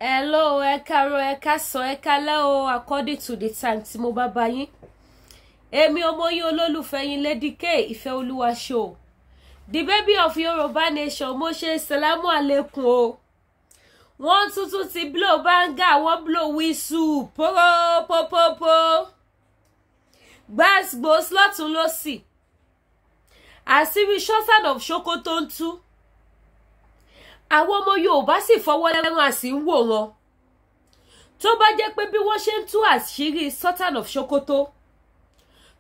Hello, ẹ káàárọ̀, ẹ káàsán, ẹ káalẹ́ o, according to the time tí mo bá bá yín. Èmi ọmọ yín, olólùfẹ́ yín, Lady K Ìfẹ́ Olúwa show, the baby of Yorùbá nation. Mo ṣe salamu aleikum o. Wọ́n tuntun ti blow banger, wọ́n blow whistle pópópópó, gbàgbós lọ́tún lọ́sì. Àṣírí Sultan of Sokoto ń tú. Àwọn ọmọ Yorùbá sì fọwọ́ lẹ́rán, àsì ń wò wọn. Tó bá jẹ́ pé bí wọ́n ṣe ń tú àṣírí Sultan of Sokoto,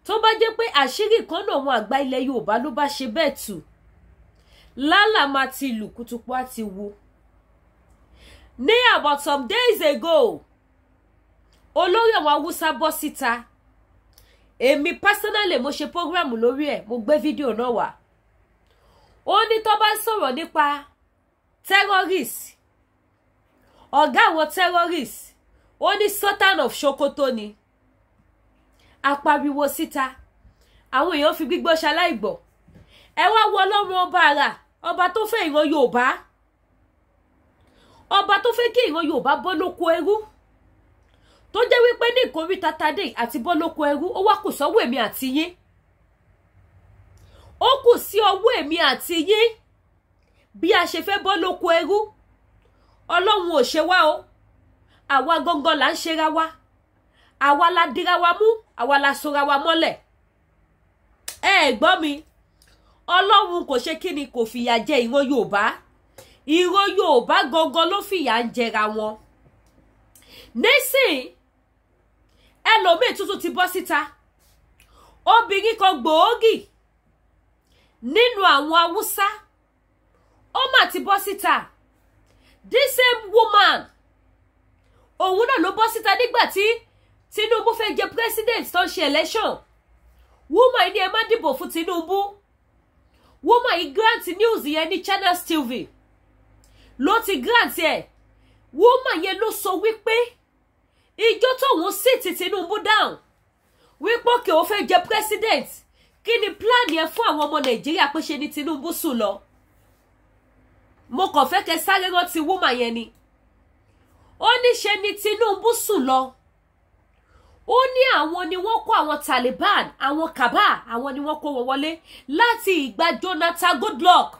tó bá jẹ́ pé àṣírí kan náà àwọn àgbà ilẹ̀ Yorùbá ló bá ṣe bẹ́ẹ̀ tù lálà, máa ti lù kútupọ̀ á ti wu. Ní about some days ago, olórí àwọn Haúsá bọ́ síta. Èmi personally, mo ṣe program lórí ẹ̀, mo gbé fídíò náà wá. Ó ní tó bá sọ̀rọ̀ nípa terrorist, ọ̀gá àwọn terrorist, ó ní Sultan of Sokoto ni. Apariwo síta, àwọn èèyàn fi gbígbọ́ ṣaláìgbọ́. Ẹ wá wo Ọlọ́run ọba àrà, ọba tó fẹ́ ìran Yorùbá, ọba tó fẹ́ kí ìran Yorùbá bọ́ lóko ẹrú, tó jẹ́ wípé ní ìkóríta tadé àti bọ́ lóko ẹrú, ó wá kù sọ́wọ́ èmi àti yín, ó kù sí ọwọ́ èmi àti yín bí a ṣe fẹ́ bọ́ lóko ẹrú. Ọlọ́run ò ṣe wá o, àwa gangan là ń ṣera wa, àwa la dira wa mú, àwa la sora wa mọ́lẹ̀. Ẹ gbọ́ mi, Ọlọ́run kò ṣe kí ni, kò fìyà jẹ ìran Yorùbá. Ìran Yorùbá gangan ló fìyà ń jẹra wọn. Nísìn, ẹlòmíì tuntun ti bọ́ síta. Obìnrin kan gbòógì nínú àwọn Haúsá, ó mà ti bọ́ síta. This same woman, òun náà ló bọ́ síta nígbà tí Tinubu fẹ́ jẹ president, tó ń ṣe election. Woman yìí ní ẹ má dìbò fún Tinubu. Woman yìí grant news yẹn ní Channels TV ló ti grant ẹ̀. Woman yẹn ló sọ wípé ìjọ tóun sì ti Tinubu down, wípé òkè ó fẹ́ jẹ president, kí ni plan yẹn fún àwọn ọmọ Nàìjíríà, pé ṣe ni Tinubu sùn lọ. Mo kàn fẹ́ kẹ́ sáré rántí woman yẹn ni. Ó ní ṣe ni Tinubu sùn lọ. Ó ní àwọn ni wọ́n kó àwọn Taliban, àwọn kaba, àwọn ni wọ́n kó wọn wọlé láti ìgbà Jonathan Goodluck.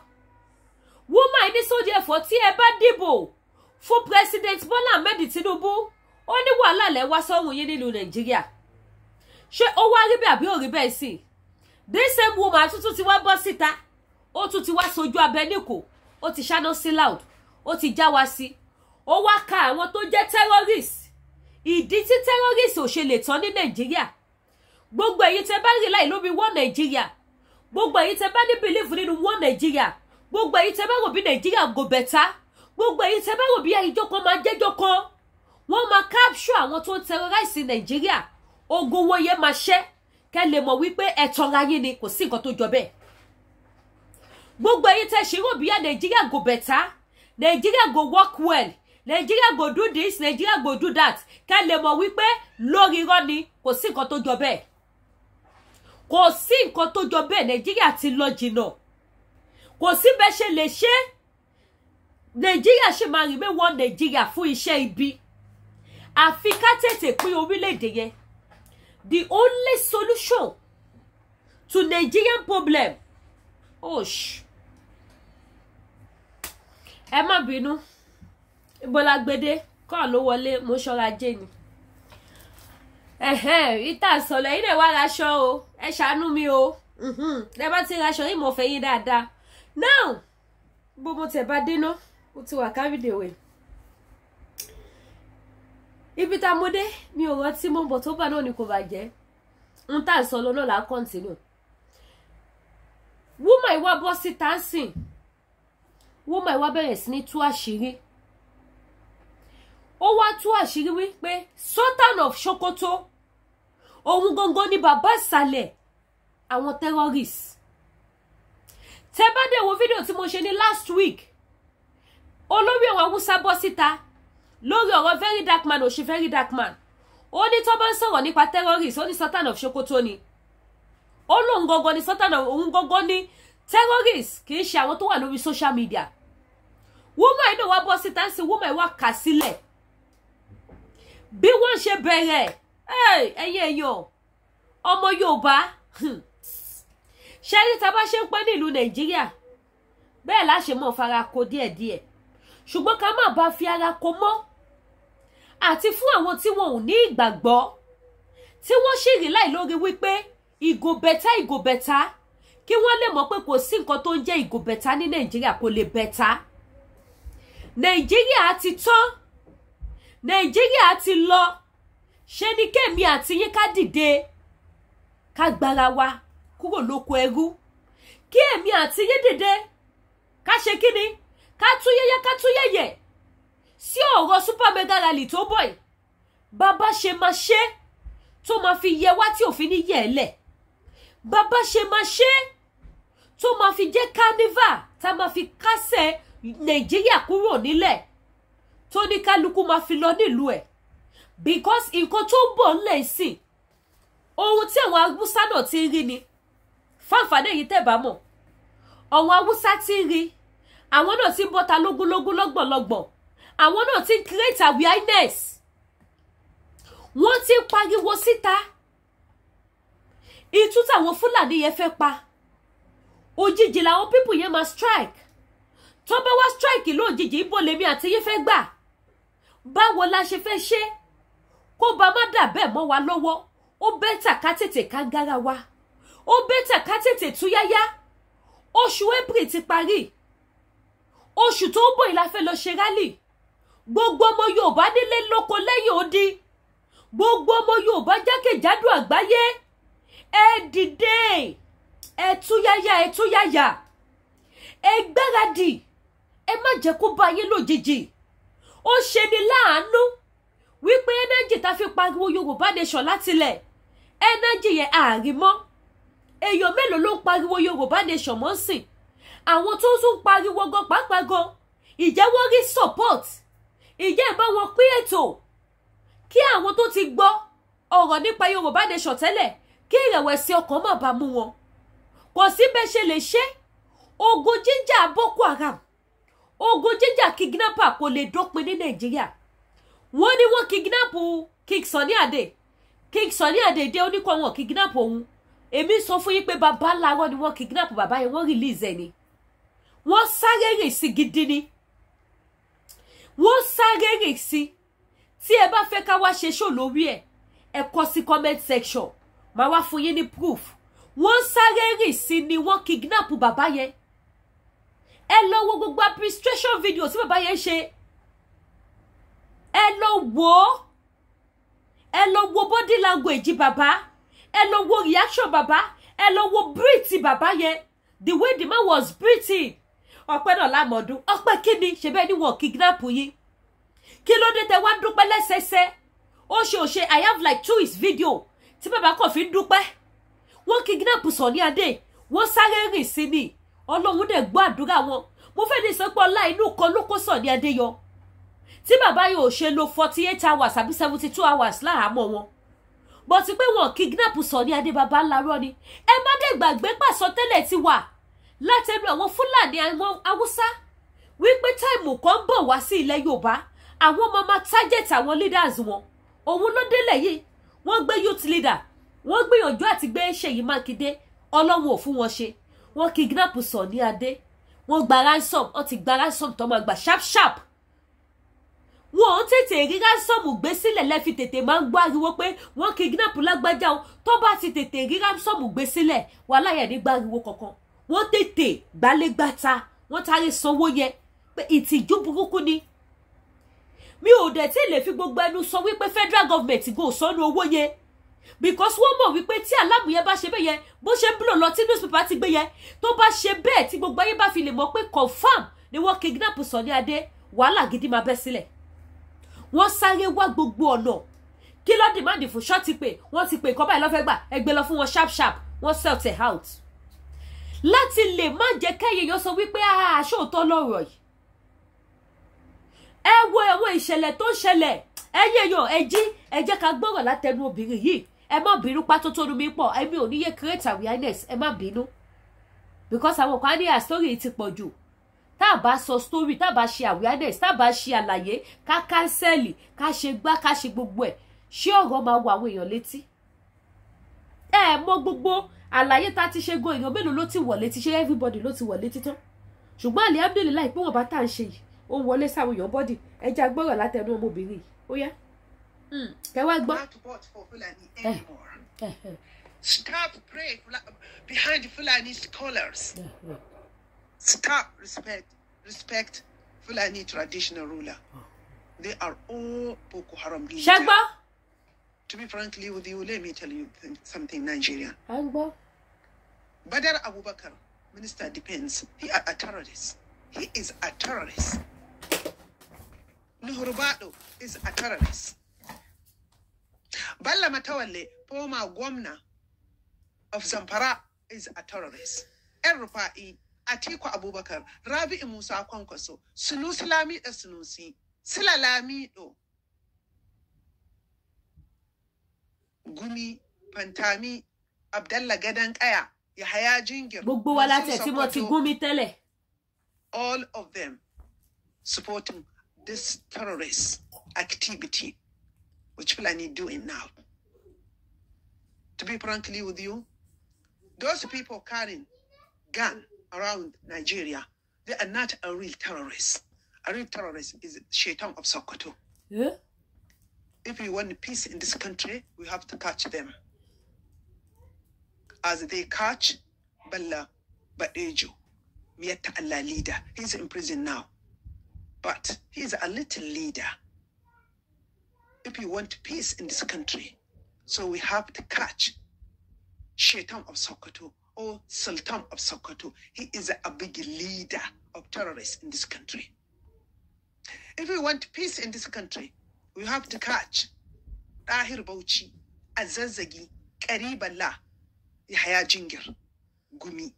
Woman ní sóde ẹ̀fọ́, tí ẹ bá dìbò fún President Bola Ahmed Tinubu, ó ní wàhálà lẹ́ wá sọ́run yín nílùú Nàìjíríà. Ṣé ó wá rí bẹ́ẹ̀ àbí ò rí bẹ́ẹ̀ sí? This same woman tuntun ti wá bọ́ síta, ó tún ti wá sojú abẹ níkò, ó ti ṣáná sí loud, ó ti já wa sí. Ó wá ka àwọn tó jẹ́ terrorist, ìdí tí terrorist ò ṣe lè tán ní Nàìjíríà. Gbogbo èyí tẹ́ bá rí láì lórí wọ́n Nàìjíríà, gbogbo èyí tẹ́ bá ní belief nínú wọ́n Nàìjíríà, gbogbo èyí tẹ́ bá rò bí Nàìjíríà go better, gbogbo èyí tẹ́ bá rò bí ìjọ kan máa jẹ́jọ́ kan wọ́n máa capture àwọn tó ń terrorize Nàìjíríà, ogun wọn yẹn máa ṣẹ́, kẹ́ lè mọ̀ wípé ẹ̀tọ́ra yín ni, kò sí nǹkan tó jọ bẹ́ẹ̀. Gbogbo èyí tẹ́ ṣe rò bí Nàìjíríà go better, Nàìjíríà go work well, Nàìjíríà go do this, Nàìjíríà go do that, kẹ́ lè mọ̀ wípé lórí irọ́ ni, kò sí nǹkan tó jọ bẹ́ẹ̀, kò sí nǹkan tó jọ bẹ́ẹ̀. Nàìjíríà ti lọ jìnnà, kò sí bẹ́ẹ̀ ṣe lè ṣe. Nàìjíríà ṣe máa rìn mẹ́wọ́n Nàìjíríà fún iṣẹ́ ibi, àfi ká tètè pín orílẹ̀-èdè yẹn. The only solution to Nigerian problem, oh sh, ẹ má bínú, ibo la gbede kọ́ ló wọlé, mo ṣọ́ra jẹ́ ni. Ẹ̀hẹ́n, ìta sọ̀lọ̀ yìí lè wá raṣọ o, ẹ ṣàánú mi o. Ẹ bá ti raṣọ yìí, mo fẹ́ yín dáadáa. Now, bó mo tẹ̀ bá dénà, mo ti wà carried away. Ibi tá a mo dé, mi ò rántí mo bọ̀, tó bá náà ni kò bàjẹ́. Ń tà sọ lọ náà là á continue. Woman ìwà bọ́ síta ń sìn, woman ìwà bẹ̀rẹ̀ sí ní tú àṣírí. Ó wá tú àṣírí wípé Sultan of Sokoto, òun gangan ni bàbá ìsàlẹ̀ àwọn terrorists. Tẹ́ bá dé wo fídíò tí mo ṣe ní last week, olórí àwọn Haúsá bọ́ síta lórí ọ̀rọ̀ Very Dark Man, ò ṣe Very Dark Man. Ó ní tó bá ń sọ̀rọ̀ nípa terrorist, ó ní Sultan of Sokoto ni. Ó lóun gangan ni Sultan of, òun gangan ni terrorist, kì í ṣe àwọn tó wà lórí social media. Woman inú wa bọ́ síta ń sin, woman wa kà sílẹ̀. Bí wọ́n ṣe bẹ̀rẹ̀, ẹ̀yin èèyàn ọmọ Yorùbá, ṣé ní tá bá ṣe ń pẹ́ nílùú Nàìjíríà, bẹ́ẹ̀ láṣẹ mọ́ fara ko díẹ̀díẹ̀, ṣùgbọ́n ká má bàa fi ara ko mọ́, àti fún àwọn tí wọn ò ní ìgbàgbọ́, tí wọ́n sì rí láì lórí wípé e go better, e go better, kí wọ́n lè mọ̀ pé kò sí nǹkan tó ń jẹ́ e go better ní Nàìjíríà. Kò lè better. Nàìjíríà ti tán, Nàìjíríà ti lọ. Ṣe ni kémi àti yín ká dìde, ká gbára wa kúrò lóko ẹrú. Kí èmi àti yín dìde, ká ṣe kíni? Ká tú yẹ́yẹ́, ká tú yẹ̀yẹ̀ sí ọ̀rọ̀ super mega rally tó bọ̀ yìí. Bàbá ṣe máa ṣe tó máa fi yẹ wá tí òfin ní yẹ̀ ẹ́ lẹ̀, bàbá ṣe máa ṣe tó máa fi jẹ́ carnival, tá máa fi kásẹ̀ Nàìjíríà kúrò nílẹ̀, tó ní kálukú máa fi lọ nílùú ẹ̀, because nǹkan tó ń bọ̀ ńlẹ̀ sí, ohun tí àwọn Haúsá náà ti ń rí ni. Fáǹfààní èyí tẹ̀ bá mọ̀, àwọn Haúsá ti ń rí, àwọn náà ti ń bọ́ta lógúnlógún, lọ́gbọ̀nlọ́gbọ̀n. Àwọn náà ti ń create awareness, wọ́n ti ń pariwo síta. Ìtú táwọn Fúlàní yẹn fẹ́ pa, òjijì làwọn people yẹn máa strike. Tó bá wá strike lójijì, ibo lèmi àti yín fẹ́ gbà? Báwo la ṣe fẹ́ ṣe kó bá má dà bẹ́ẹ̀ mọ́ wa lọ́wọ́? Ó better ká tètè ká gára wa, ó better ká tètè túyáyá. Oṣù April ti parí, oṣù tó ń bọ̀ yìí la fẹ́ lọ ṣe rally. Gbogbo ọmọ Yorùbá nílé lóko lẹ́yìn odi, gbogbo ọmọ Yorùbá jákèjádò àgbáyé, ẹ dìde, ẹ túyáyá, ẹ túyáyá, ẹ gbáradì, ẹ má jẹ́ kó bá yín lójijì. Ó ṣe ni láàánú wípé energy tá fi pariwo Yorùbá Nation látilẹ̀, energy yẹn àárín mọ́. Èèyàn mélòó ló ń pariwo Yorùbá Nation mọ́ sìn? Àwọn tó tún pariwo gan pàápàá gan, ìjẹ́ wọ́n rí support? Ìjẹ́ ìbá wọn pín ètò kí àwọn tó ti gbọ́ ọ̀rọ̀ nípa Yorùbá Nation tẹ́lẹ̀, kí ìrẹ̀wẹ̀sì ọkàn má bàa mú wọn? Kò sí bẹ́ẹ̀ ṣe lè ṣe, ogun jíjà Boko Haram, ogun jíjà kidnapper kò lè dópin ní Nàìjíríà. Wọ́n ní wọ́n kidnap King Sunny Adé. King Sunny Adé dé, ó ní kó wọn kidnap òun. Èmi sọ fún yín pé bàbá ńlá ni wọ́n kidnap bàbá yẹn, wọ́n release ẹ̀ ni. Wọ́n sáré rìn sí gidi ni, wọ́n sáré rìn sí. Tí ẹ bá fẹ́ ká wá ṣe show lórí ẹ̀, ẹ kọ sí comment section, màá wá fún yín ní proof. Wọ́n sáré rìn sí ni, wọ́n kidnap bàbá yẹn. Ẹ lọ wo gbogbo appreciation video tí bàbá yẹn ṣe, ẹ lọ wò ó. Ẹ lọ wo body language bàbá, ẹ lọ wo reaction bàbá, ẹ lọ wo breath bàbá yẹn, the way the man was breathing. Ọpẹ́ náà lámọdún, ọpẹ́ kíni? Ṣe bẹ́ẹ̀ ni wọ́n kidnap yín, kí ló dé tẹ wá dúpẹ́ lẹ́sẹsẹ? Ó ṣe ò ṣe, I have like two his video tí bàbá kàn fi ń dúpẹ́. Wọ́n kidnap Sunny Adé, wọ́n sáré rìn sí ni. Ọlọ́run dẹ̀ gbọ́ àdúrà wọn. Mo fẹ́ ní sọ pé ọlá inú kan ló kó Sunny Adé yọ, tí bàbá yóò ṣe lo 48 hours àbí 72 hours láhàámọ́ wọn bó ti pé wọn kidnap Sunny Adé. Bàbá ńlá rọ ni. Ẹ má dé gbàgbé pàṣọ tẹ́lẹ̀ ti wà látẹnu àwọn Fúlàní, àwọn Haúsá, wípé time kan ń bọ̀ wá sí ilẹ̀ Yorùbá, àwọn ọmọ máa target àwọn leaders wọn. Òun ló délẹ̀ yìí. Wọ́n gbé youth leader, wọ́n gbìyànjú àti gbé Ṣèyí Mákindé, Ọlọ́run ò fún wọn ṣe. Wọ́n kidnap Sunny Adé, wọ́n gba ransom, wọ́n ti gba ransom tó máa gbà sharp sharp. Wọn ò tètè rí ransom gbé sílẹ̀, lẹ́fi tètè máa ń gbọ́ ariwo pé wọ́n kidnap lágbájá o. Tó bá ti tètè rí ransom gbé sílẹ̀, wàhálà yẹn ní gbariwo kankan. Wọ́n tètè gbálégbáta, wọ́n táré sanwó yẹn pé ìtìjú burúkú ni. Mi ò dẹ̀ tí lè fi gbogbo ẹnu sọ wípé federal government go sọnù owó yẹn, because wọ́n mọ̀ wípé tí alarm yẹn bá ṣe bẹ́ẹ̀ yẹn, bó ṣe ń blow lọ, tí newspaper ti gbé yẹn, tó bá ṣe bẹ́ẹ̀, tí gbogbo ayé bá fi lè mọ̀ pé confam ni wọ́n kidnap Sunny Adé, wàhálà gidi máa bẹ́ sílẹ̀. Wọ́n sáré wá gbogbo ọ̀nà. Kí ló demand fún ṣọ́ọ̀tì pé wọ́n ti pè nǹkan báyìí lọ́fẹ́ gbà, ẹ gbé lọ fún wọn sharp sharp. Wọ́n sort it out láti lè má jẹ́ kẹ́yìn yọ sọ wípé aṣóòótọ́ lọ́rọ̀ yìí. Ẹ wo ẹ̀wọ̀n ìṣẹ̀lẹ̀ tó ń ṣẹlẹ̀. Ẹ̀yin èèyàn, ẹ jí, ẹ jẹ́ ká gbọ́rọ̀ látẹnu obìnrin yìí. Ẹ má bínú, pátótónu mi pọ̀, èmi ò ní yé create awareness. Ẹ má bínú, because àwọn kan á ní àsórí ti pọ̀ jù. Tá a bá sọ story, tá a bá ṣe awareness, tá a bá ṣe àlàyé, ká counsel, ká ṣe gbá, ká ṣe gbogbo ẹ̀, ṣé ọ̀rọ̀ máa wọ àwọn èèyàn létí? Ẹ mọ gbogbo àlàyé tá a ti ṣe gan, èèyàn mélòó ló ti wọ̀ létí? Ṣé everybody ló ti wọ̀ létí tán? Ṣùgbọ́n alhamdulillahi pé wọ́n bá tá à ń ṣe yìí, ó wọlé sáwọn èèyàn body. Ẹ jẹ́ agbọ́rọ̀ látẹnu ọmọbìnrin yìí. Ó yá, kẹ wá gbọ́. Not vote for Fulani anymore. Stop pray behind Fulani scholars. Stop respect Fulani traditional ruler. They are all Boko Haram leaders. Ṣé gbọ́? To be frankly with you, let me tell you something, Nigerian. À ń gbọ́. Badar Abubakar, Minister Defense, he are a terrorist. He is a terrorist. Nuhu Ribadu is a terrorist. Bello Matawalle, former governor of Zamfara, is a terrorist. El Rufai, Atiku Abubakar, Rabi'u Musa Kwankwaso, Sunusi Lamido Sunusi, Sule Lamido, Gumi, Pantami, Abdallah Gadan Kaya, Yahaya Jingir, Gbogbo wa láti Mansur ẹ̀ tí mo ti Sokoto, gún mi tẹ́lẹ̀. All of them supporting this terrorist activity which Fulani doing now. To be frankly with you, those people carrying gun around Nigeria, they are not a real terrorist. A real terrorist is Shaitan of Sokoto. Eh? If we want peace in this country, we have to catch them. As they catch Bella Badejo, Miyetti Allah leader. He's in prison now. But he's a little leader. If we want peace in this country, so we have to catch Shaitan of Sokoto or Sultan of Sokoto. He is a big leader of terrorists in this country. If we want peace in this country, we have to catch Tahir Bauchi, El-Zakzaky, Kariballah, Yahya Jingir, Gumi.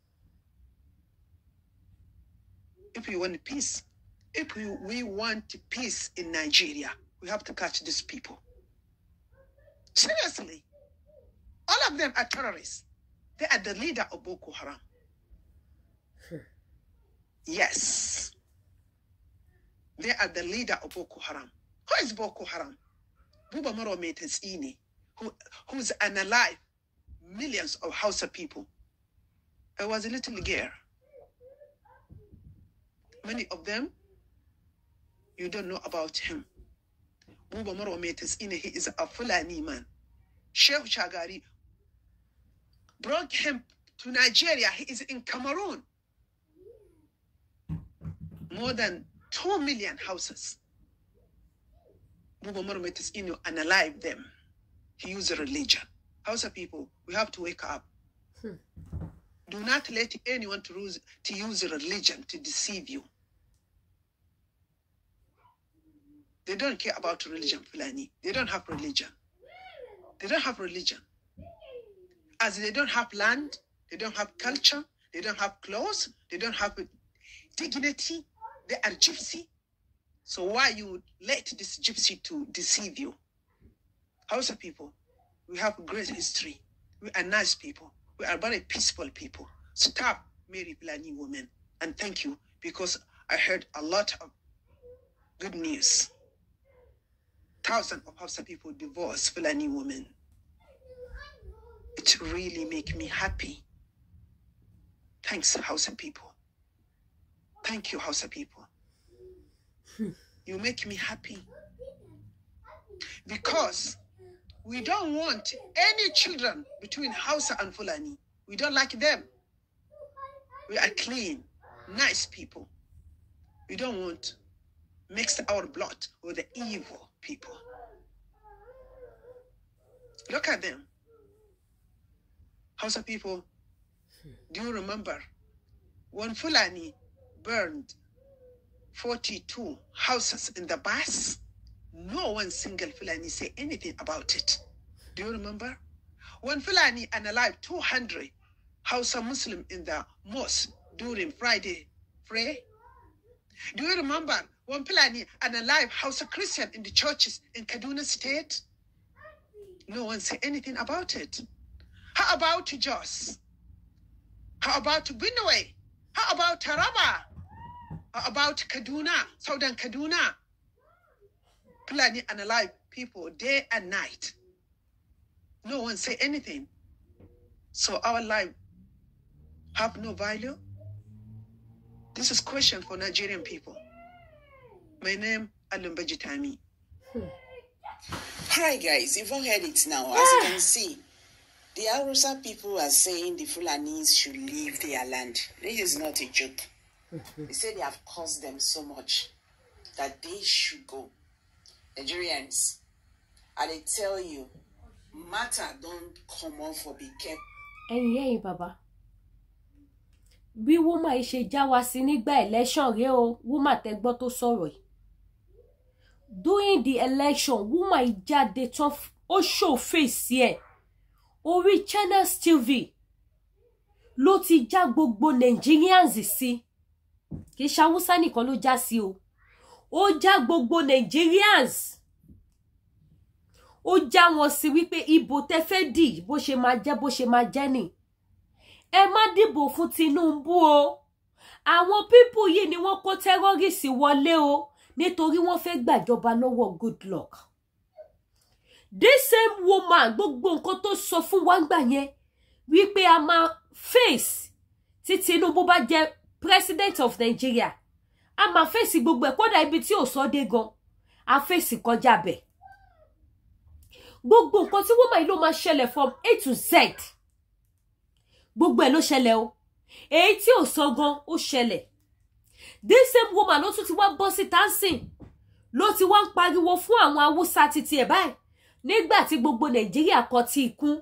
If we want peace, if we want peace in Nigeria, we have to catch these people. Seriously, all of them are terrorists. They are the leader of Boko Haram. Yes. They are the leader of Boko Haram. Who is Boko Haram? Buba Maro Maitatsine, who's unalive millions of Hausa people. I was a little girl. Many of them, you don't know about him. Buba Maro Maitatsine, he is a Fulani man. Sheikh Shagari brought him to Nigeria. He is in Cameroon. More than 2 million houses. Buba Maro Maitatsine unalive them. He used religion. Hausa people, we have to wake up. Do not let anyone to use religion to deceive you. They don't care about religion, Fulani. They don't have religion. They don't have religion. As they don't have land, they don't have culture, they don't have clothes, they don't have dignity. They are gypsy. So why you let this gypsy to deceive you? Hausa people, we have great history. We are nice people. We are very peaceful people. Stop marry Fulani women. And thank you, because I heard a lot of good news. Thousands of Hausa people divorce Fulani women. It really make me happy. Thanks, Hausa people. Thank you, Hausa people. You make me happy. Because we don't want any children between Hausa and Fulani. We don't like them. We are clean, nice people. We don't want mix our blood with the evil people. Look at them. Hausa people, do you remember when Fulani burned 42 houses in the bus? No one single Fulani say anything about it. Do you remember? When Fulani unalived 200 Hausa Muslim in the mosque during Friday prayer? Do you remember when Fulani unalived Hausa Christian in the churches in Kaduna State? No one say anything about it. How about Jos? How about Benue? How about Taraba? About Kaduna, Southern Kaduna. Fulani unalive people day and night. No one say anything. So our life have no value. This is question for Nigerian people. My name Alumba Jitami. Hi guys, you've all heard it now. As you can see, the Hausa people are saying the Fulanis should leave their land. This is not a joke. They say they have caused them so much that they should go. Nigerians, and they tell you, matter don't come off for be kept. Ẹ̀yin ẹ̀yin bàbá, bí woman yìí ṣe já wa sí nígbà election rèé o. Woman tẹ́gbọ́ tó sọ̀rọ̀ yìí during the election, woman yìí jáde tán, ó show face ẹ̀ orí Channels TV ló ti já gbogbo Nigerians sí. Kì í ṣe Haúsá nìkan ló já sí o, ó já gbogbo Nigerians, ó já wọn sí wípé ibo tẹ́ fẹ́ dì, bó ṣe máa jẹ́, bó ṣe máa jẹ́ nì, ẹ má dìbò fún Tinubu o. Àwọn people yìí ni wọ́n kó terrorist wọlé o, nítorí wọ́n fẹ́ gbàjọba lọ́wọ́ Goodluck. This same woman, gbogbo nǹkan tó sọ fún wa gbà yẹn wípé a máa face tí Tinubu bá jẹ president of Nigeria, a máa face gbogbo ẹ̀. Kódà ibi tí ò sọ dé gan, a face kọjá bẹ̀. Gbogbo nǹkan tí woman yìí ló máa ṣẹlẹ̀ from A to Z, gbogbo ẹ̀ ló ṣẹlẹ̀ o. Èyí tí ò sọ gan, ó ṣẹlẹ̀. This same woman ló tún ti wá bọ́ síta ń sìn, ló ti wá ń pariwo fún àwọn Haúsá títí ẹ̀ báyìí. Nígbà tí gbogbo Nàìjíríà kọ tí ikún,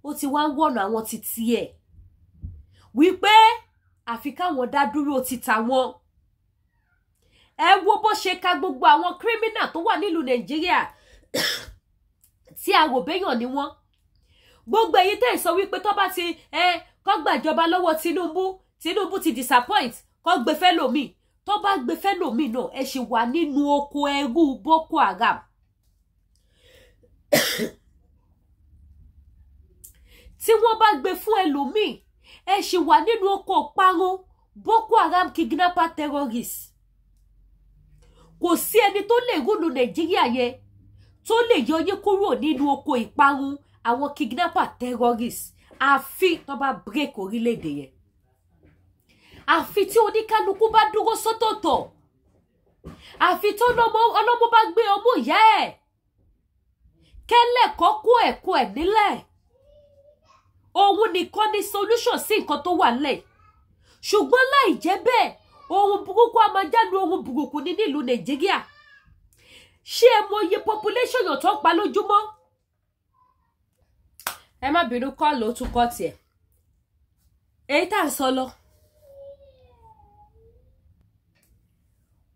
ó ti wá ń wọ̀nà àwọn títí ẹ̀ wípé àfi káwọn dá dúró ti tàwọn. Ẹ wo bó ṣe ka gbogbo àwọn criminal tó wà nílùú Nàìjíríà tí a rò béèyàn ni wọ́n. Gbogbo èyí tẹ́ ẹ̀ sọ wípé tó bá ti ẹ kọ́ gbàjọba lọ́wọ́ Tinubu, Tinubu ti disappoint, kọ́ gbé fẹ́ lòmíì, tó bá gbé fẹ́ lòmíì náà, ẹ ṣì wà nínú oko ẹrú Boko Haram. Tí wọ́n bá gbé fún ẹlòmíì, ẹ ṣì wà nínú oko parun Boko Haram kidnapper terrorists. Kò sí ẹni tó lè rule Nàìjíríà yẹn tó lè yọ yín kúrò nínú oko ìparun àwọn kidnapper terrorists, àfi tó bá break orílẹ̀-èdè yẹn, àfi tí oníkálukú bá dúró sọ́tọ̀ọ̀tọ̀, àfi tó ọlọ́mọ bá gbé ọmọ ìyá ẹ̀ kẹ́lẹ́kọ̀ọ́ kó ẹ̀kọ́ ẹ̀ nílẹ̀. Òun nìkan ni solution sí nǹkan tó wà nílẹ̀. Ṣùgbọ́n láì jẹ́ bẹ́ẹ̀, ohun burúkú a máa jáde, ohun burúkú ní nílùú Nàìjíríà. Ṣé ẹ mọ iye population yàn tó ń pa lójúmọ́? Ẹ má bínú, kọ́ ló tún kọ́ tiẹ̀ èyí tá à ń sọ lọ.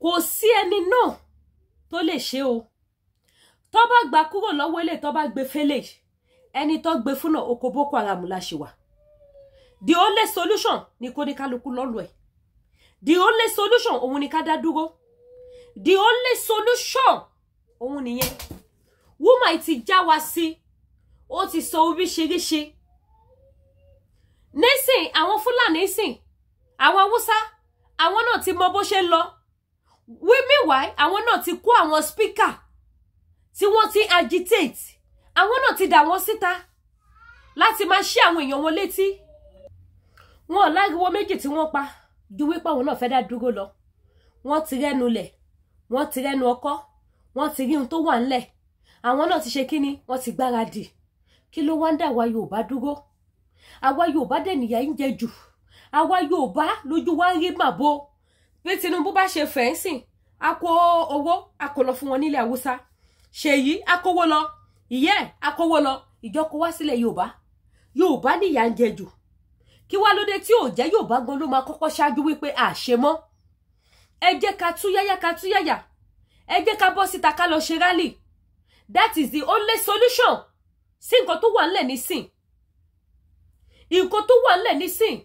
Kò sí ẹni náà tó lè ṣe o. Tó bá gbà kúrò lọ́wọ́ ilé, tó bá gbé fẹ́lẹ̀ ẹni tó gbé fún náà, oko Boko Haram la ṣe wà. The only solution ni kó ní kálukú lọ́lù ẹ̀. The only solution òun ni ká dá dúró. The only solution òun nìyẹn. Woman ti já wa sí, ó ti sọ oríṣiríṣi. Nísìn àwọn Fúlàní sìn, àwọn Haúsá, àwọn náà ti mọ bó ṣe ń lọ. Meanwhile, àwọn náà ti kó àwọn speaker tí wọ́n ti agitate, àwọn náà ti dà wọ́n síta láti máa ṣí àwọn èèyàn wọn létí. Wọn ò láriwo méjì tí wọ́n pa ju wípé àwọn náà fẹ́ dá dúró lọ. Wọ́n ti rẹ́nu lẹ̀, wọ́n ti rẹ́nu ọkọ́, wọ́n ti rí ohun tó wà ńlẹ̀. Àwọn náà ti ṣe kíni, wọ́n ti gbáradì. Kí ló wá ń dà wá Yorùbá dúró? Àwa Yorùbá dẹ̀ nìyà ń jẹ jù. Àwa Yorùbá lójú wa ń rí màbo. Bí Tinubu bá ṣe fẹ́ ń sìn, a kó owó, a kó lọ fún wọn nílẹ̀ Haúsá. Ṣèyí a kówó lọ, ìyẹ́ ẹ̀ a kówó lọ, ìjọ kó wá sílẹ̀ Yorùbá. Yorùbá nìyà ń jẹ jù. Kí wá lóde tí ò jẹ́ Yorùbá gan ló máa kọ́kọ́ ṣáájú wípé à ṣe mọ́? Ẹ jẹ́ ká túyáyá, ká túyáyà. Ẹ jẹ́ ká bọ́ síta, ká lọ ṣe rally. That is the only solution sí nǹkan tó wà ńlẹ̀ nísìn, nǹkan tó wà ńlẹ̀ nísìn.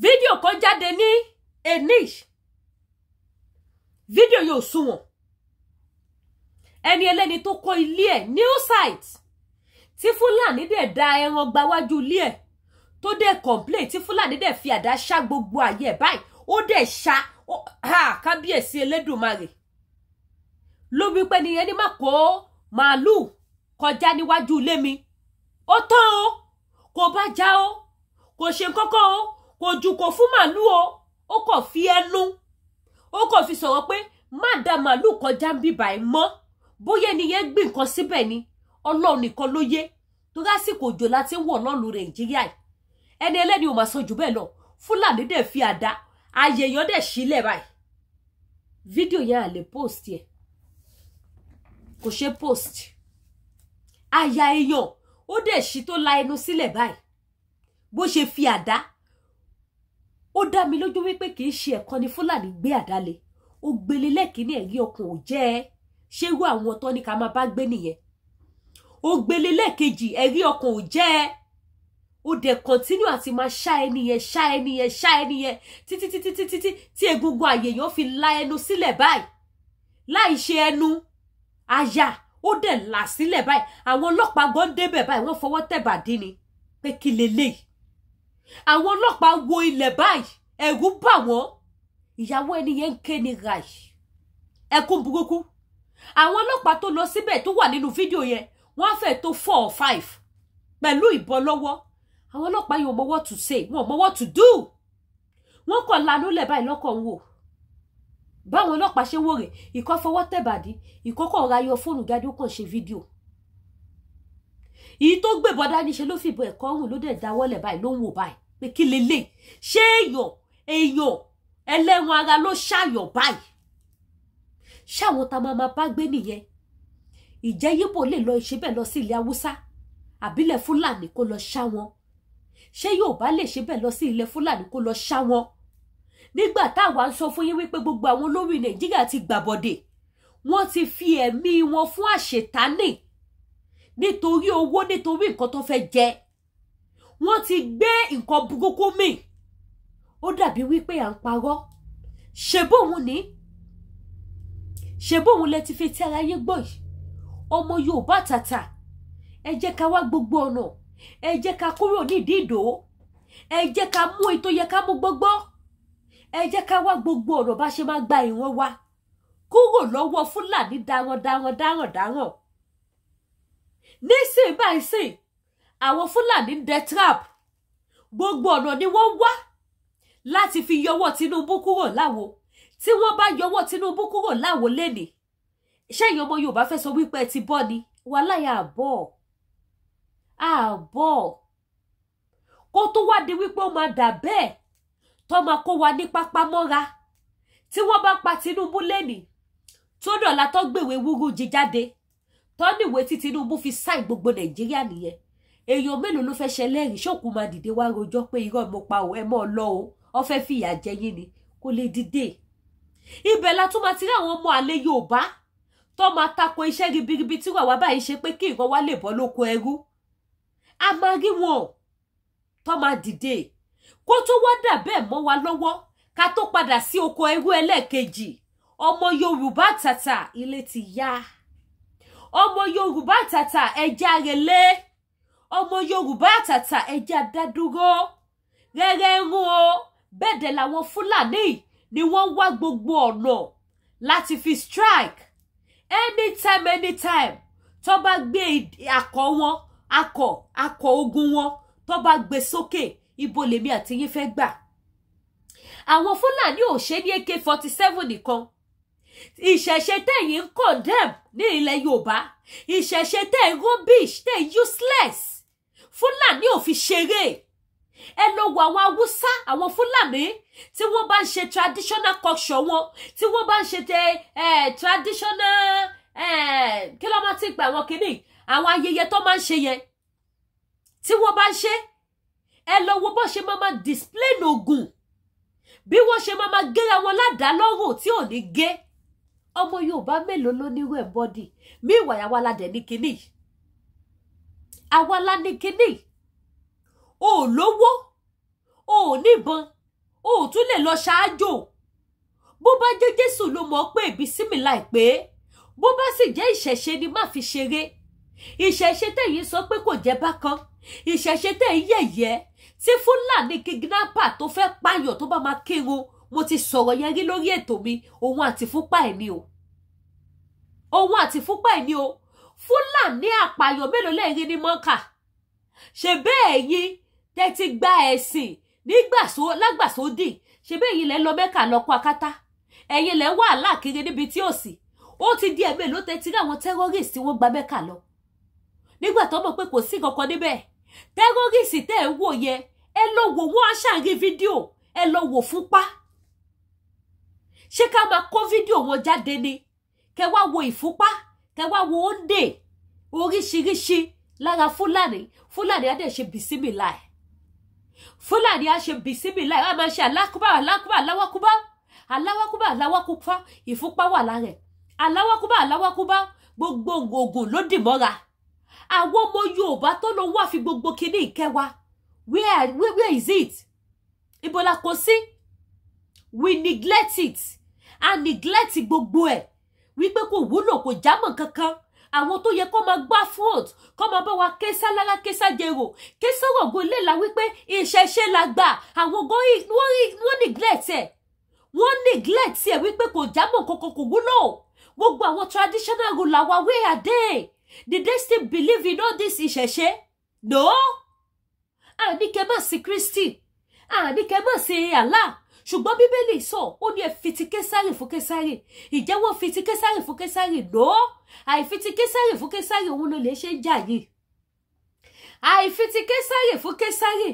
Fídíò kan jáde ní eni, fídíò yóò sunwọ̀n. Ẹni ẹlẹ́ni tó kọ́ ilé ẹ̀ new site, tí Fúlàní dẹ̀ da ẹran gbawájú ilé ẹ̀, tó dẹ̀ complain, tí Fúlàní dẹ̀ fi àdá ṣá gbogbo àyè ẹ̀ báyìí, ó dẹ̀ ṣá. Ha, kábíyèsí Elédùmarè, ló wí pé nìyẹn ní má kó màálù kọjá níwájú ilé mi. Ó tán o, kò bá já o, kò ṣe kọ́kọ́ o, kò jù kò fún màálù o. Ó kàn fi ẹnu, ó kàn fi sọ̀rọ̀ pé má da màálù kọjá ń bíbà ẹ̀ mọ́. Bóyá ẹnìyẹn gbìn nǹkan síbẹ̀ ni, Ọlọ́run nìkan ló yé, torí àsìkò òjò láti ń wọ̀ lọ́lù Nàìjíríà yìí. Ẹni ẹlẹ́ni ò máa sọ jù bẹ́ẹ̀ lọ. Fúlàní dẹ̀ fi àdá, ààyè èèyàn dẹ̀ sílẹ̀ báyìí. Fídíò yẹn à lè post yẹ, kò ṣe post. Àyà èèyàn ó dẹ̀ ṣí tó la ẹnu sílẹ̀ báyìí, bó ṣe fi àdá. Ó dá mi lójú wípé kì í ṣe ẹ̀kan ni Fúlàní gbé àdá lé. Ó gbélé lẹ́kìnní, ẹ̀rí ọkàn ò jẹ́ ẹ. Ṣé irú àwọn tó ní ká máa bá gbé nìyẹn? Ó gbélé lẹ́ẹ̀kejì, ẹ̀rí ọkàn ò jẹ́ ẹ. Ó dẹ̀ continue àti máa ṣá ẹni yẹn, ṣá ẹni yẹn, ṣá ẹni yẹn, títí títí títí tí tí egungun àyè yẹn fi la ẹnu sílẹ̀ báyìí, láì ṣe ẹnu àyà, ó dẹ̀ là sílẹ̀ báyìí. Àwọn ọlọ́pàá gan débẹ̀ báyìí, wọ́n fọwọ́ tẹ̀bàdí ni pé kí leléyìí. Àwọn ọlọ́pàá wo ilẹ̀ báyìí, ẹ̀rù bà wọ́n. Ìyàwó ẹni yẹn ń ké ní ràì, ẹkún burúkú. Àwọn ọlọ́pàá tó lọ síbẹ̀ tó wà nínú fídíò yẹn, wọ́n á fẹ́ tó 4 or 5 pẹ̀lú ìbọn lọ́wọ́. Àwọn ọlọ́pàá yìí ò mọ what to say, wọn ò mọ what to do. Wọ́n kàn lanú lẹ̀ báyìí lọ́kàn ń wò. Báwọn ọlọ́pàá ṣe wò rè, ìkọ́ fọwọ́ tẹ̀bàdí, ìkọ́ kàn ra yọ fóònù jáde, ó kàn ṣe fídíò. Èyí tó gbébọn dání ṣe ló fìbọn ẹ̀kọ́ ọ̀rùn, ló dẹ̀ dáwọ́lẹ̀ báyìí, ló ń wò báyìí pé kí lélẹ̀? Ṣé èèyàn, èèyàn ẹlẹ́ran ara ló ṣàyàn báyìí? Ṣáwọn tá máa máa bá gbé nìyẹn? Ìjẹ́ Yíbò lè lọ ṣe bẹ́ẹ̀ lọ sí ilẹ̀ Haúsá àbílẹ̀ Fúlàní kó lọ ṣá wọn? Ṣé Yorùbá lè ṣe bẹ́ẹ̀ lọ sí ilẹ̀ Fúlàní kó lọ ṣá wọn? Nígbà táwa ń sọ fún yín wípé gbogbo àwọn olórí Nàìjíríà ti gbàbọ̀dè, wọ́n ti fi ẹ̀mí wọn fún àṣetánì nítorí owó, nítorí nǹkan tó fẹ́ jẹ, wọ́n ti gbé nǹkan burúkú mì. Ó dàbí wípé à ń parọ́. Ṣe bóun ní, ṣe bóun lẹ ti fi tí ara yé gbọ́ yìí. Ọmọ Yorùbá tàtà, ẹ jẹ́ ká wá gbogbo ọ̀nà, ẹ jẹ́ ká kúrò nídìí ìdò, ẹ jẹ́ ká mú ètò yẹ ká mú gbọ́gbọ́, ẹ jẹ́ ká wá gbogbo ọ̀nà bá ṣe máa gba ìran wa kúrò lọ́wọ́ Fúlàní daran daran daran daran. Nísìnyí báyìí sìn, àwọn Fúlàní ń dẹ trap. Gbogbo ọ̀nà ni wọ́n wá láti fi yọwọ́ Tinubu kúrò láwo. Tí wọ́n bá yọwọ́ Tinubu kúrò láwo lénìí, ṣẹ́yìn ọmọ Yorùbá fẹ́ sọ wípé ẹ ti bọ́ ni? Wàláyà, àbọ̀ àbọ̀ kó tó wá di wípé ó máa dà bẹ́ẹ̀ tó máa kó wa ní pápá mọ́ra. Tí wọ́n bá pa Tinubu lénìí, tó dọ̀la, tó gbèwé wúrú jí jáde, tó níwèé tí Tinubu fi sign gbogbo Nàìjíríà nìyẹn, èèyàn mélòó ló fẹ́ ṣẹlẹ́rìí? Ṣòkú máa dìde wá rojọ́ pé irọ́ mo pa ò, ẹ mọ́ ọ lọ o, ọ fẹ́ fìyà jẹ yín ni? Kó lè dìde. Ibẹ̀ la tún máa ti rí àwọn ọmọ àlè Yorùbá tó máa tako iṣẹ́ ribiribi tí wàá báyìí ṣe pé kí ìran wa lè bọ́ lóko ẹrú. A máa rí wọn tó máa dìde. Kó tó wá dà bẹ́ẹ̀ mọ́ wa lọ́wọ́, ká tó padà sí oko ẹrú ẹlẹ́ẹ̀kejì, ọmọ Yorùbá tàtà, ilé ti yá. Ọmọ Yorùbá tàtà, ẹjẹ́ àrèlé. Ọmọ Yorùbá tàtà, ẹjẹ́ àdádúró rẹ́rẹ́ ń rún o. Bẹ́ẹ̀ dẹ̀ làwọn Fúlàní ni wọ́n wá gbogbo ọ̀nà láti fi strike anytime, anytime tó bá gbé akọ wọn, akọ ogun wọn tó bá gbé sókè. Ibo lèmi àti yín fẹ́ gbà? Àwọn Fúlàní ò ṣe ní AK-47 nìkan. Ìṣẹ̀ṣe tẹ̀yìn ń condemn ní ilẹ̀ Yorùbá, ìṣẹ̀ṣe tẹ̀ rubbish, tẹ̀ useless, Fúlàní ò fi ṣeré. Ẹ lọ wo àwọn Haúsá, àwọn Fúlàní, tí wọ́n bá ń ṣe traditional culture wọn, tí wọ́n bá ń ṣe tẹ traditional, kí ló máa ti gbà àwọn kìíní, àwọn ayẹyẹ tó máa ń ṣe yẹn, tí wọ́n bá ń ṣe, ẹ lọ wo bó ṣe máa máa display oògùn, bí wọ́n ṣe máa máa gẹ́ra wọn ládàá lọ́rùn tí ò ní gé. Ọmọ Yorùbá mélòó ló nírú ẹ̀ bọ́dì? Mí ìwà àwa la dẹ̀ ní kinní, àwa la ní kinní. O ò lówó, o ò níbọn, o ò tún lè lọ ṣáájò. Bó bá jẹ́ Jésù ló mọ̀ pé ìbísímì láìpé, bó bá sì jẹ́ ìṣẹ̀ṣe ni, má fi ṣeré. Ìṣẹ̀ṣe tẹ̀yìn sọ pé kò jẹ́ bákan, ìṣẹ̀ṣe tẹ̀yìn yẹ̀yẹ́, tí Fúlàní kidnapper tó fẹ́ pààyàn tó bá máa kírun. Mo ti sọ̀rọ̀ yẹn rí lórí ètò mi. Òun àti fúnpá ẹ̀ ni o, òun àti fúnpá ẹ̀ ni o. Fúlàní àpàyàn mélòó lẹ́yìn ní Mọ́kà? Ṣe bẹ́ẹ̀ yín tẹ́ ti gba ẹ̀sìn nígbàsó lágbàsódì, ṣe bẹ́ẹ̀ yín lẹ́ lọ Mẹ́kà lọ kó akátá, ẹ̀yin lẹ́ wà láàkiri níbi tí ò sí. Ó ti di ẹ̀mí ló tẹ́ ti rí àwọn terrorist tí wọ́n gba Mẹ́kà lọ nígbà tó mọ̀ pé kò sí kankan níbẹ̀. Terrorist tẹ́ ẹ̀ ń wò yẹn, ẹ lọ wò wọ́n, aṣáàrí fídíò, ẹ lọ wò fúnpá. Ṣé ká máa kó fídíò wọn jáde ni? Kẹ wá wo ìfúnpá, kẹ wá wo òǹdè oríṣiríṣi lára Fúlàní. Fúlàní á dẹ̀ ṣe bìsímìláì, Fúlàní á ṣe bìsímìláì, á máa ṣe alákúbá alákúbá aláwákúbá aláwákúbá aláwákúbá. Ìfúnpá wà lára ẹ̀, aláwákúbá aláwákúbá, gbogbo ògùn ló dì mọ́ra. Àwọn ọmọ Yorùbá tó lọ wá fi gbogbo kinní ìkẹwàá, where is it? Ibo la kó sí? We neglect it and neglect gbogbo ẹ̀ wípé kò wúlò, kò jámọ́ kankan. Àwọn tó yẹ kó máa gbá front, kó máa bá wa ké sálára, ké sájèrò, ké sọ̀rọ̀ gbolé la wípé ìṣẹ̀ṣe la gbà, àwọn gan wọ́n neglect ẹ̀, wọ́n neglect ẹ̀ wípé kò jámọ́ kankan, kò wúlò. Gbogbo àwọn traditional ruler wa, where are they? Did they still believe in all this ìṣẹ̀ṣe? No. Àní kẹ́ má sí Kristi, àní kẹ́ má sí Allah, ṣùgbọ́n Bíbélì sọ, ó ní ẹ fi ti Késárì fún Késárì. Ìjẹ́ wọ́n fi ti Késárì fún Késárì? No. Àìfi ti Késárì fún Késárì, òun ló lè ṣe ń jà yìí. Àìfi ti Késárì fún Késárì,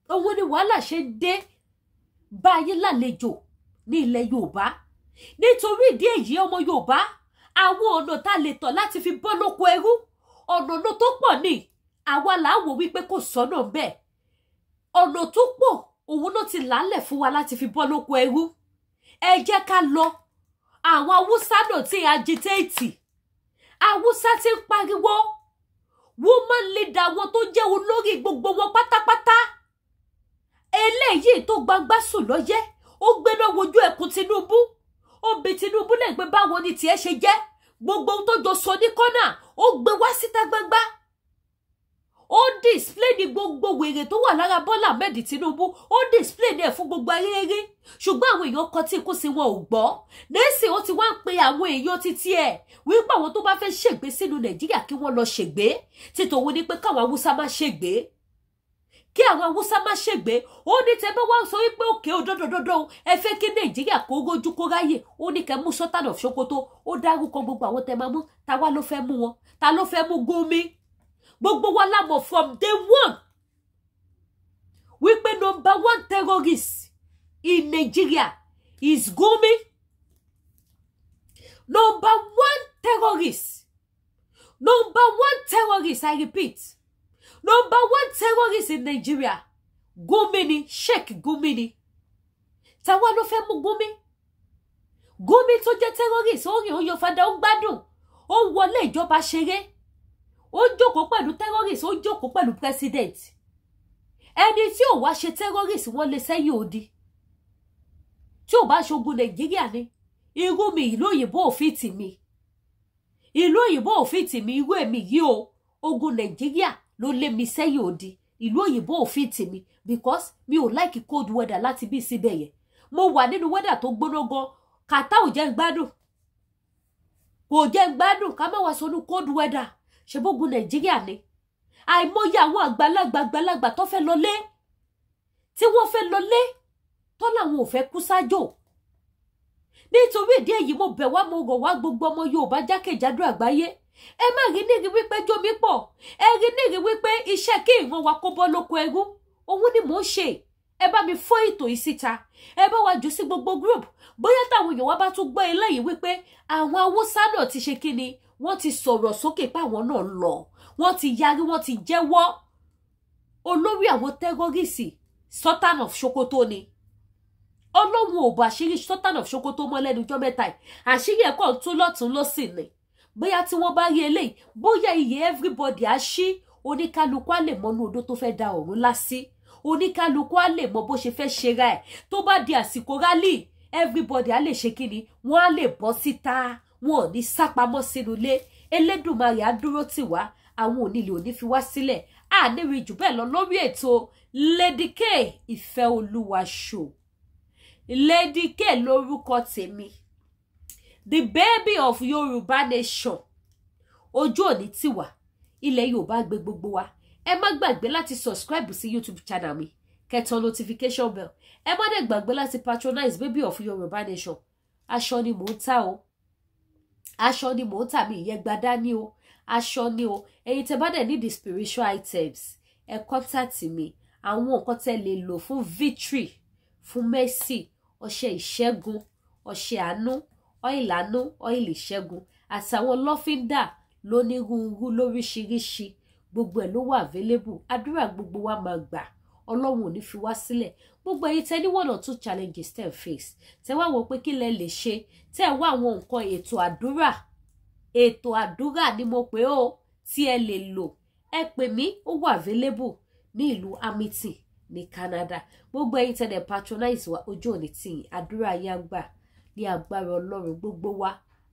òun ni wàhálà ṣe ń dé bá yín lálejò ní ilẹ̀ Yorùbá. Nítorí ìdí èyí, ọmọ Yorùbá, àwọn ọ̀nà tá a lè tọ̀ láti fi bọ́ lóko ẹrú, ọ̀nà tó pọ̀ ní. Àwa là á wò wípé kò sọ́nà bẹ́ẹ̀. Ọ̀nà tó pọ̀, òun ló ti làálẹ̀ fún wa láti fi bọ́ lóko ẹrú. Ẹ jẹ́ ká lọ. Àwọn Haúsá náà ti agitate, Haúsá ti ń pariwo. Woman leader wọn tó jẹ́ olórí gbogbo wọn pátápátá, eléyìí tó gbangba sùn lọ́yẹ́, ó gbéná wojú ẹkùn Tinubu, ó bi Tinubu lè pé báwo ni tiẹ̀ ṣe jẹ́. Gbogbo ohun tó jọ sọ ní kọ́nà, ó gbé wá síta gbangba, ó display ní gbogbo wèrè tó wà lára Bọ́lá Ahmed Tinubu, ó display ní ẹ̀ fún gbogbo ayé rí. Ṣùgbọ́n àwọn èèyàn kan tí kú sí, wọn ò gbọ́. Nísìn, ó ti wá ń pe àwọn èèyàn títí ẹ̀ wípé àwọn tó bá fẹ́ ṣègbé sínú Nàìjíríà, kí wọ́n lọ ṣègbé. Títòun ní pé káwọn Haúsá má ṣègbé, kí àwọn Haúsá má ṣègbé. Ó ní tẹ bá wá sọ wípé òkè òdòdòdòdò, ẹ fẹ́ kí Nàìjíríà kó rójú kó ráyè, ó ní kẹ́ mú Sultan of Sokoto. Ó dárúkọ gbogbo àwọn tẹ máa mú. Ta wá ló fẹ́ mú wọn? Ta ló fẹ́ mú Gumi? Gbogbo wa la mọ̀ from day one wípé number one terrorist in Nigeria is Gumi. Number one terrorist, number one terrorist, I repeat, number one terrorist in Nigeria, Gumi ni, Sheikh Gumi ni. Táwa ló fẹ́ mú Gumi? Gumi tó jẹ́ terrorist, ó rìn, ó yọ fada, ó gbádùn, ó wọlé ìjọba ṣeré, ó jókòó pẹ̀lú terrorist, ó jókòó pẹ̀lú president. Ẹni tí ò wá ṣe terrorist, wọ́n lé sẹ́yìn odi. Tí ò bá ṣogun Nàìjíríà ni, irú mi, ìlú òyìnbó òfin tì mí, ìlú òyìnbó òfin tì mí. Irú èmi yìí o, ogun Nàìjíríà ló lé mi sẹ́yìn odi. Ìlú òyìnbó òfin tì mí because mi ò like cold weather. Láti bí síbẹ̀ yẹn, mo wà nínú weather tó gbóná gan, kàtá ò jẹ́ ń gbádùn, kò jẹ́ ń gbádùn, ká má wá sọnù cold weather. Ṣe bógun Nàìjíríà ni? Àìmọye àwọn àgbàlagbà àgbàlagbà tó fẹ́ lọlé, tí wọ́n fẹ́ lọlé, tó làwọn ò fẹ́ kú sájò. Nítorí ìdí èyí, mo bẹ̀ wá, mo rọ̀ wá, gbogbo ọmọ Yorùbá jákèjádò àgbáyé, ẹ má rí nírí wípé jómi pọ̀. Ẹ rí nírí wípé iṣẹ́ kí ìran wa kó bọ́ lóko ẹrú, òun ni mò ń ṣe. Ẹ bá mi fọ́ ètò yìí síta, ẹ bá wa jù sí gbogbo group. Bóyá táwọn èèyàn wa bá tún gbọ́ eléyìí wípé àwọn Haúsá náà ti ṣe kíni, wọ́n ti sọ̀rọ̀ sókè pé àwọn náà lọ, wọ́n ti yarí, wọ́n ti jẹ́wọ́, olórí àwọn terrorist, Sultan of Sokoto ni. Ọlọ́run ò bọ̀ àṣírí Sultan of Sokoto mọ́ lẹ́nu ọjọ́ mẹ́ta yìí. Àṣírí ẹ̀kọ́ tún lọ́tún lọ́sìn ni. Bóyá tí wọ́n bá rí eléyìí, bóyá iye everybody á ṣí, oníkálukú á lè mọnú odó tó fẹ́ da ọ̀run lásì, oníkálukú á lè mọ bó ṣe fẹ́ ṣera ẹ̀. Tó bá di àsìkò rally, everybody á lè ṣe kíni, wọ́n á lè bọ́ síta, wọn ò ní sápamọ́ sínú ilé. Elédùmarè á dúró tì wá, àwọn onílé ò ní fi wá sílẹ̀. Àníri jù bẹ́ẹ̀ lọ lórí ètò Lady K Ìfẹ́ Olúwa Show. Lady K lórúkọ tèmi, the baby of Yorùbá nation. Ojú òní tiwa, ilẹ̀ Yorùbá gbé gbogbo wa. Ẹ má gbàgbé láti subscribe sí YouTube channel mi, kẹ́ tan notification bell. Ẹ má dẹ̀ gbàgbé láti patronize baby of Yorùbá nation. Aṣọ ni mò ń tà o, aṣọ ni mò ń tà mí, ìyẹn gbadá ní o, aṣọ ni o. Ẹ̀yin tẹ́ bá dẹ̀ need the spiritual items, ẹ contact mi. Àwọn nǹkan tẹ́ lè lò fún victory, fún mercy, ọṣẹ ìṣẹ́gun, ọṣẹ àánú, oil àánú, oil ìṣẹ́gun, àtàwọn lọ́fíńdà lónírúurú lóríṣiríṣi, gbogbo ẹ̀ ló wà available. Àdúrà gbogbo wa máa gbà, Ọlọ́run ò ní fi wá sílẹ̀. Gbogbo ẹ̀yin tẹ́ ní one or two challenges tẹ́ face, tẹ́ wá wò pé kí lẹ lè ṣe, tẹ́ wá àwọn nǹkan ètò àdúrà, ètò àdúrà ni mo pè ó, tí ẹ lè lò, ẹ pè mí. Ó wà available ní ìlú Hamilton ní Canada. Gbogbo ẹ̀yin tẹ́ dẹ̀ patronize wa, ojú òní tì yín. Àdúrà yín á gbà ní agbára Ọlọ́run. Gbogbo wa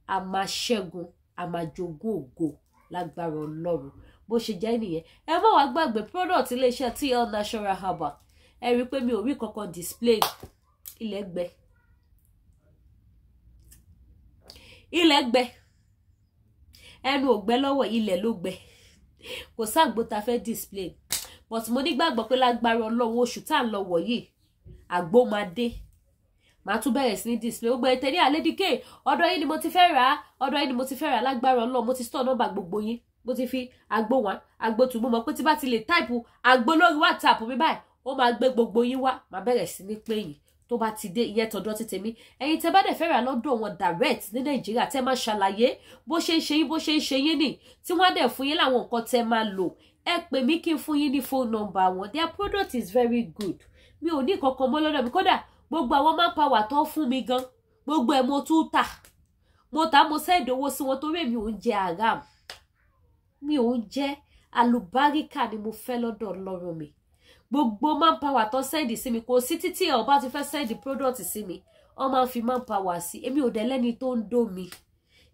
a máa ṣẹ́gun, a máa jogún ògo lágbára Ọlọ́run. Bó ṣe jẹ́ nìyẹn. Ẹ má wàá gbàgbé product iléeṣẹ́ TL Natural Herbal. Ẹ rí i pé mi ò rí kankan display. Ilẹ̀ gbẹ, ilẹ̀ gbẹ, ẹnu ò gbẹ lọ́wọ́, ilẹ̀ ló gbẹ. Kò sáàgbó ta fẹ́ display, but mo nígbàgbọ́ pé lágbára Ọlọ́run, oṣù tá à ń lọ wọ̀ yìí, àgbo máa dé, màá tún bẹ̀rẹ̀ sí ní display. Gbogbo ẹ̀ tẹ̀lé Lady K, ọ̀dọ̀ yín ni mo ti fẹ́ rà á, ọ̀dọ̀ yín ni mo ti fẹ́ rà á. Lágbára Ọlọ́run, mo ti store nọ́mbà gbogbo yín, mo ti fi àgbo wá, àgbo tù. Mo mọ̀ pé tí bá ti lè type àgbo lórí WhatsApp mi báyìí, ó máa gbé gbogbo yín wá. Màá bẹ̀rẹ̀ sí ní pé yín tó bá ti dé. Ìyẹn tọ̀dọ̀ ti tèmi. Ẹ̀yin tẹ́ bá dẹ̀ fẹ́ rà lọ́dọ̀ wọn direct ní Nàìjíríà, tẹ́ máa ṣàlàyé bó ṣe ń ṣe yín, bó ṣe ń ṣe yín nì, tí wọ́n á dẹ̀ fún yín láwọn nǹkan tẹ́ máa lò, ẹ pè mí kí n fún yín ní phone number wọn. Their product is very good. Mi ò ní kankan mọ́ lọ́dọ̀ mi. Kódà gbogbo àwọn manpower tó fún mi gan, gbogbo ẹ̀ mo tún tà, mo tà, mo send owó sí wọn, torí èmi ò ń jẹ haram, mi ò ń jẹ, àlùbáríkà ni mo fẹ́ lọ́dọ̀ Ọlọ́run mi. Gbogbo manpower tó send sí mi, kò sí títí ẹ̀ ọba ti fẹ́ send product sí mi, wọ́n máa ń fi manpower sí. Èmi ò dẹ̀ lẹ́ni tó ń dó mi,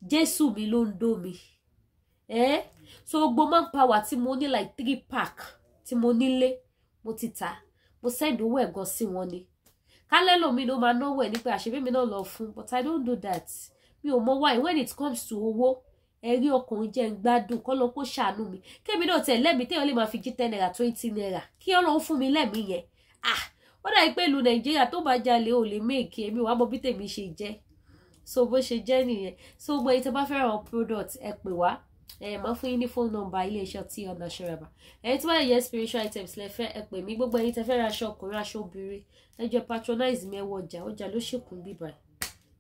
Jésù mi ló ń dó mi. Eh? So gbogbo manpower tí mo ní, like three pack tí mo nílé, mo ti tà, mo send owó ẹ̀ gan sí wọn ni. Kálẹ́ lómi ló máa náwó ẹ̀ ní pé àṣebí mi náà lọ fún, but I don't do that. Mi ò mọ why. When it comes to owó, ẹ̀rí ọkùnrin jẹ́ ń gbádùn kọ́ ló kó ṣàánú mi, kémi náà tẹ̀ lẹ́mìí téèyàn lè máa fi jí 10 naira, 20 naira, kí Ọlọ́run fún mi lẹ́mìí yẹn. Ah, ó dàbí pé ìlú Nàìjíríà, tó bá jalè ò lè make. Èmi wàá mọ bí tèmi ṣe jẹ́. So bó ṣe jẹ́ nìyẹn. So gbogbo ẹ̀yin tẹ́ bá fẹ́ràn product, ẹ pè wá, ẹ máa fún yín ní phone number iléeṣẹ́ tí ọ̀nà ṣẹ̀rẹ̀bà. Ẹ̀yin tí wọ́n yẹ spiritual items lẹ fẹ́, ẹ pè mí. Gbogbo ẹ̀yin tẹ́ fẹ́ ra aṣọ ọkùnrin, aṣọ obìnrin, ẹ jọ̀ọ́ patronize mi. Ẹ wọ ọjà, ọjà ló ṣèkùn bíbà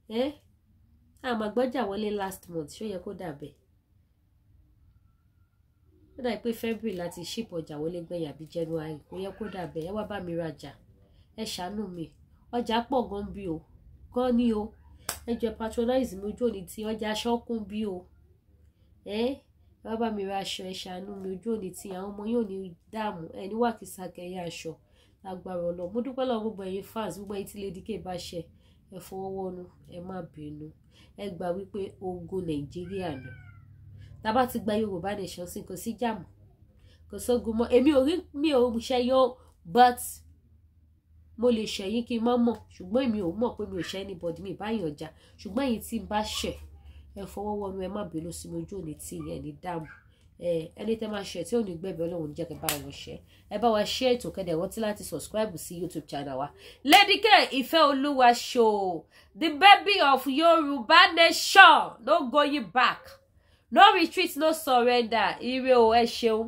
ẹ. Àmọ́ gbọ́jà wọlé last month, ṣó yẹ kó dàbẹ̀? Ó dàbí pé February láti ship ọjà wọlé gbẹ̀yìn, àbí January. Kò yẹ kó dàbẹ̀. Ẹ wá bá mi rajà, ẹ ṣàánú mi. Ọjà pọ̀ gan bí o, gan ni o. Ẹ jọ̀ọ́ patronize mi. Ojú òní tí ọjà aṣọ kún bí o. Ẹ wá bá mi ra aṣọ, ẹ ṣàánú mi. Ojú òní tí àwọn ọmọ yóò ní dààmú ẹ ní wàkísà kẹyà aṣọ lágbára Ọlọ́run. Mo dúpẹ́ lọ́wọ́ gbogbo ẹ̀yin fans, gbogbo ẹ̀yin tí Lady K bá ṣe, ẹ fọwọ́ wọnú, ẹ má bínú. Ẹ gbà wípé ogun Nàìjíríà nù. Tá bá ti gba Yorùbá nation sí, kò sí jàmù, kò sógun mọ́. Èmi ò rí, mi ò ṣẹyọ, but mo lè ṣẹ̀yìn kí n má mọ̀, ṣùgbọ́n èmi ò mọ̀ pé mi ò ṣe anybody, mi báyìí ọjà. Ṣùgbọ́n èyí tí n bá ṣẹ̀, ẹ fọwọ́ wọnú, ẹ má bínú sí mi. Ojú òní tí ìyẹn ní dààmú ẹni tẹ́ máa ṣe tí ò ní gbẹ̀bẹ̀, Ọlọ́run jẹ́ kẹ́ bá wọn ṣe. Ẹ bá wa share ètò, kẹ́dẹ̀ rántí láti subscribe sí YouTube channel wa, Lady K Ìfẹ́ Olúwa Show, the baby of Yorùbá nation. No going back, no retreat, no surrender. Ire o, ẹ ṣeun.